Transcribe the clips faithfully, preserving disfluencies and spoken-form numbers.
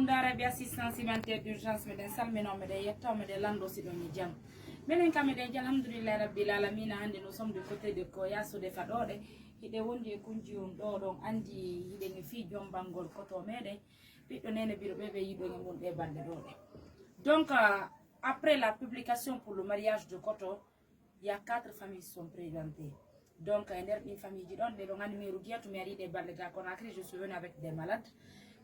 Daara bi assistance humanitaire d'urgence, meɗen salminoo, meɗen yettoo, meɗen lanndoo si ɗon e jam. Menen kam meɗen jam, alhamdulillahi rabbil alamina. Hannde nous sommes du côté de Koya Sodefa ɗooɗe. Hiɗen wondi e kunji on ɗoo, ɗon anndi hiɗen e fii jombangol koto meɗen. Ɓiɗɗo neene biro ɓe ɓe yiɗo e mun ɗe balɗe ɗooɗe. Donc, euh, après la publication pour le mariage de Koto, il y a quatre familles qui sont présentées. Donc, e nder ɗin famille ji ɗon, ɓe ɗon anndi min Rugiya, to mi ari ɗe balɗe ga Conakry, je suis venue avec des malades.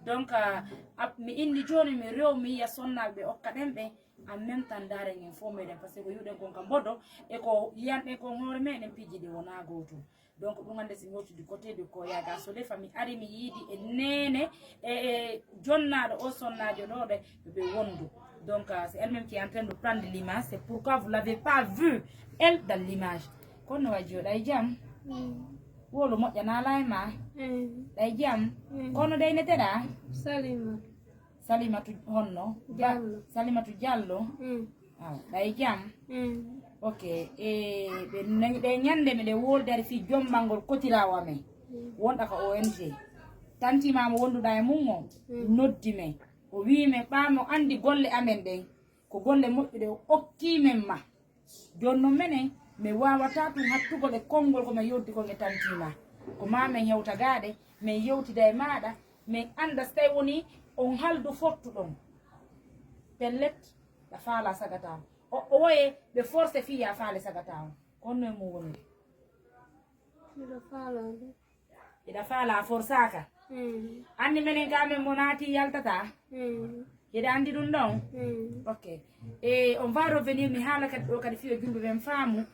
Donc, euh, ap- mi inni jooni mi rew mi yiya sonnaaɓe ɓe okka ɗen ɓe, en même temps ndaaren en fof meɗen, parce que ko yiɗen kon ka mbodo, e ko yiyanɗen kon hoore meɗen piiji ɗi wonaa gootum. Donc, ɗum hannde si mi hewti du côté de Koya ga Sodefa, mi ari mi yiidi e neene, e, e jonnaaɗo o sonnaajo ɗo ɗe, ɓe wondu. Donc, euh, c'est elle-même qui est en train de prendre l'image. C'est pourquoi vous l'avez pas vu, elle, dans l'image. Kono waji o ɗay jam. Wolo moƴƴa na lay ma. Ɗay jam. Kono ɗay neteɗa. Salima. Salimatu honno? Diallo. Salimatu Diallo. Awa, ɗay jam. Ok. E ɓe nañi ɗe ñande meɗen woldari fii jombangol kotirawo amen. Wonɗa ka O N G. Tanti ma mo wonduɗa e mum o noddi men. O wii men ɓaa mo anndi golle amen ɗen. Ko golle moƴƴuɗe o okkii men ma. Jooni non menen, mi waawataa tun hattugol e konngol ko men yewti kon e tanti ma. Ko maa men hewta gaaɗe, men yewtida e maaɗa, men annda si tawi woni on haldu fottuɗon. Pellet, ɗa faalaa sagata on. O, o woye ɓe forcé fii yaa faale sagata on. Kono no e mum woniri. Miɗo faalaa ɗum. Hiɗa faala a forsaaka. Anndi menen ka men mo naati yaltata. Hiɗa anndi ɗum ɗon? Ok. E on va revenir mi haala kadi ɗo kadi fiyo jumɓe men faamu.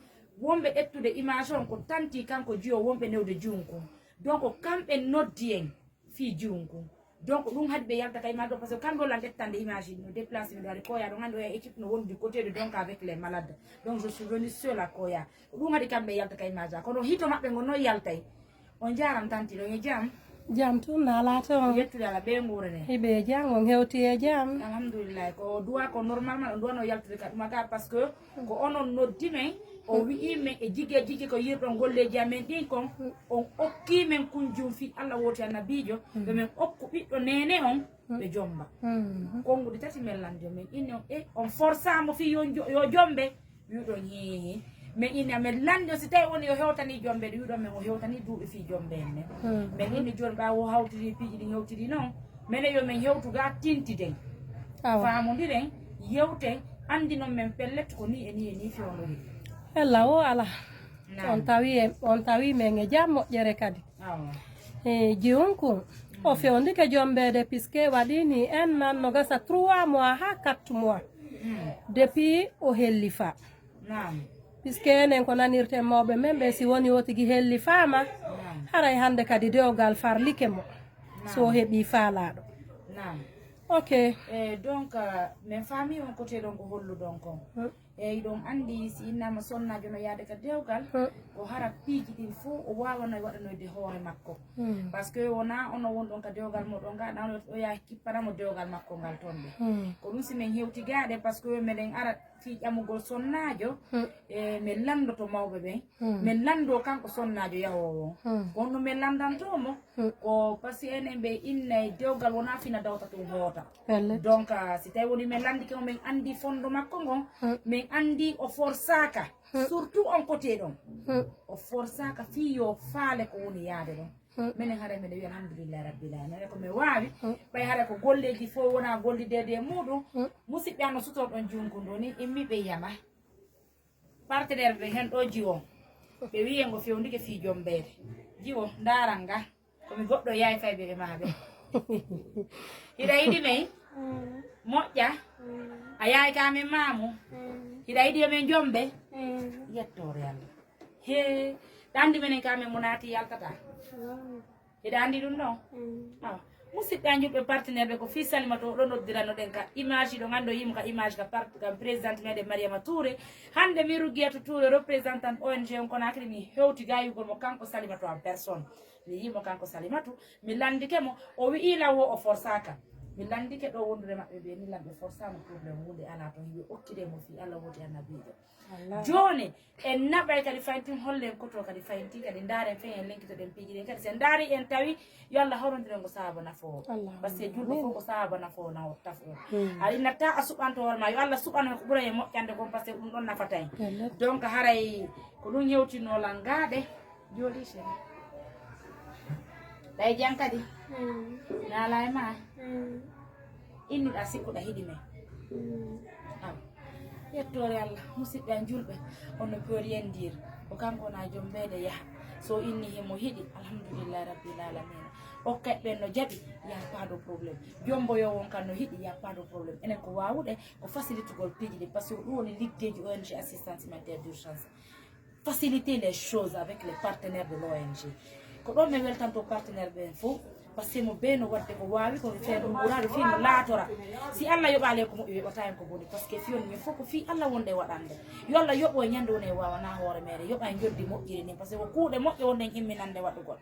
Wonɓe ƴettude image on ko tanti kanko jiyo wonɓe newde junku. Donc kamɓe noddi en fii junku. Donc ɗum haɗi ɓe yalta kay ma ɗo, parce que kamɓe wolan ƴettande image no déplacé mi ɗo ari Koya ɗon anndi oya équipe no wondi côté de donc avec les malades. Donc je suis venu seul à Koya. Ko ɗum haɗi kamɓe yalta kay maja kono hito maɓɓe ngo noon yaltay. On jaram tanti ɗon e jam. Jam tun naalaa toon. Yettude Alla ɓe nguurane. Hiɓe e jam, on hewti e jam. Alhamdulillahi, ko duwa ko normalement on duwano yaltude ka ɗuma ga parce que ko onon noddi men o wi'i men e jige jige ko yirɗon golleji amen ɗin kon on okki men kunjum fii Alla wooti annabiijo ɓe men okku ɓiɗɗo neene on ɓe jomba. Konnguɗi tati men lanndi o men inni on e on forsa mo fii yo jombe. Wi'uɗon hihi. Men inni amen lanndi o si tawi woni yo hewtani jombeede wi'uɗon men o hewtani duuɓi fii jombeede nden. Men inni jooni ɓaawo o hawtiri piiji ɗin hewtiri noon menen yo men hewtu ga tintiden. Faamondiren yewten anndinon men pellet ko ni e ni e ni fewndori. Ella o ala. On tawi en on tawi men e jam moƴƴere kadi. E jiwunku o fewndike jombeede puisque waɗi ni en nan no gasa trois mois haa quatre mois depuis o hellifa. Puisque enen ko nanirten mawɓe men ɓe si woni o tigi hellifaama haray hannde kadi dewgal farlike mo so o heɓi faalaaɗo. Ok. E donc min faami on kote ɗon ko holluɗon kon. Eyi ɗon anndi si innama sonnaajo no yaade ka dewgal ko hara piiji ɗin fof o waawano e waɗanoyde hoore makko. Parce que wona ono wonɗon ka dewgal moɗon ga na ono o yaha kippana mo dewgal makko ngal toon ɗe. Ko ɗum si min hewti gaaɗe parce que meɗen ara fii ƴamugol sonnaajo e min lanndoto mawɓe ɓen. Min lanndo kanko sonnaajo yahoowo on kono min lanndanto mo. Ko parce que enen ɓe innay dewgal wona fina dawta tun hoota. Donc si tawi woni min lanndike mo min anndi fondo makko ngon min anndi o forsaaka. Surtout on kote ɗon o forsaaka fii yo faale ko woni yaade ɗon. Minen haray miɗo wiya alhamdulillahi rabbil alamina ko mi waawi. Ɓay haray ko golleeji fof wona gollideede e muɗum. Musidɓe an no sutorɗon junngu ndu ni immi ɓe yiyama. Partenaire ɓe hen ɗo jiwo ɓe wiye ngo fewndike fii jombeede. Jiwo ndaran nga komi goɗɗo yaay fayɓe ɓe maaɓe. Hiɗa yiɗi men moƴƴa. A yaay ka men maamu. Hiɗa yiɗi yo men jombe. Yettoore Allah. He ɗa anndi menen ka men mo naati yaltata. Hiɗa anndi ɗum ɗon? Awa. Musidɓe an juɓɓe partenaire ɓe ko fii Salimata o ɗo noddirano ɗen ka image ɗo nganndu yimo ka image ka parti ka présidente meɗen Mariama Touré. Hannde min Rugiyatou Touré représentante O N G on Conakry mi hewti gayugol mo kanko Salimata en personne. Mi yimo kanko Salimatu mi lanndike mo o wi'i lan wo o forsaaka. Mi lanndike ɗo wondude maɓɓe ɓe ni lamɓe forcama problème wunde ala toon hiɓe okkide mo fii Allah woti annabiijo. Jooni en naɓay kadi fayntin hollen koto kadi faynti kadi ndaaren fen en lenkitoɗen piiji ɗen kadi so en ndaari en tawi yo Allah hawrondiren ko saaba nafoowo. Par ce que julɗo fof ko saaba nafoowo nawo tafo. Aɗa natta a suɓanto hoore ma yo Allah suɓano ko ɓura e moƴƴande kon par ce que ɗum ɗon nafata en. Donc haray ko ɗum yewtinno lan gaaɗe. Jooɗi chéri. Ɗay jam kadi. Naala e ma. Inniɗa sikkuɗa hiɗi men. Aw. Yettoore Allah, musidɓe an julɓe, on no peut rien dire. Ko kanko na joom mbeede yaha. So inni himo hiɗi, alhamdulillahi rabbil alamina. Okkat ɓen no jaɓi, y a pas de problème. Jomboyo won kan no hiɗi, y a pas de problème. Enen ko waawuɗe, ko facilitugol piiji ɗi, parce que ko ɗum woni liggeeji O N G assistance humanitaire d'urgence. Faciliter les choses avec les partenaires de l'O N G. Ko ɗon mi weltanto partenaire ɓen fof, par ce que mo bee no waɗde ko waawi ko feere ɗum ɓuraɗo fii no laatora. Si Allah yoɓaali en ko moƴƴi, yoɓata en ko boni, par ce que fii on min fof ko fii Allah wonde waɗande. Yo Allah yoɓo e ñande woni e waawana hoore meere, yoɓa en joddi moƴƴiri ndin, par ce que ko kuuɗe moƴƴe wonde en imminande waɗugol.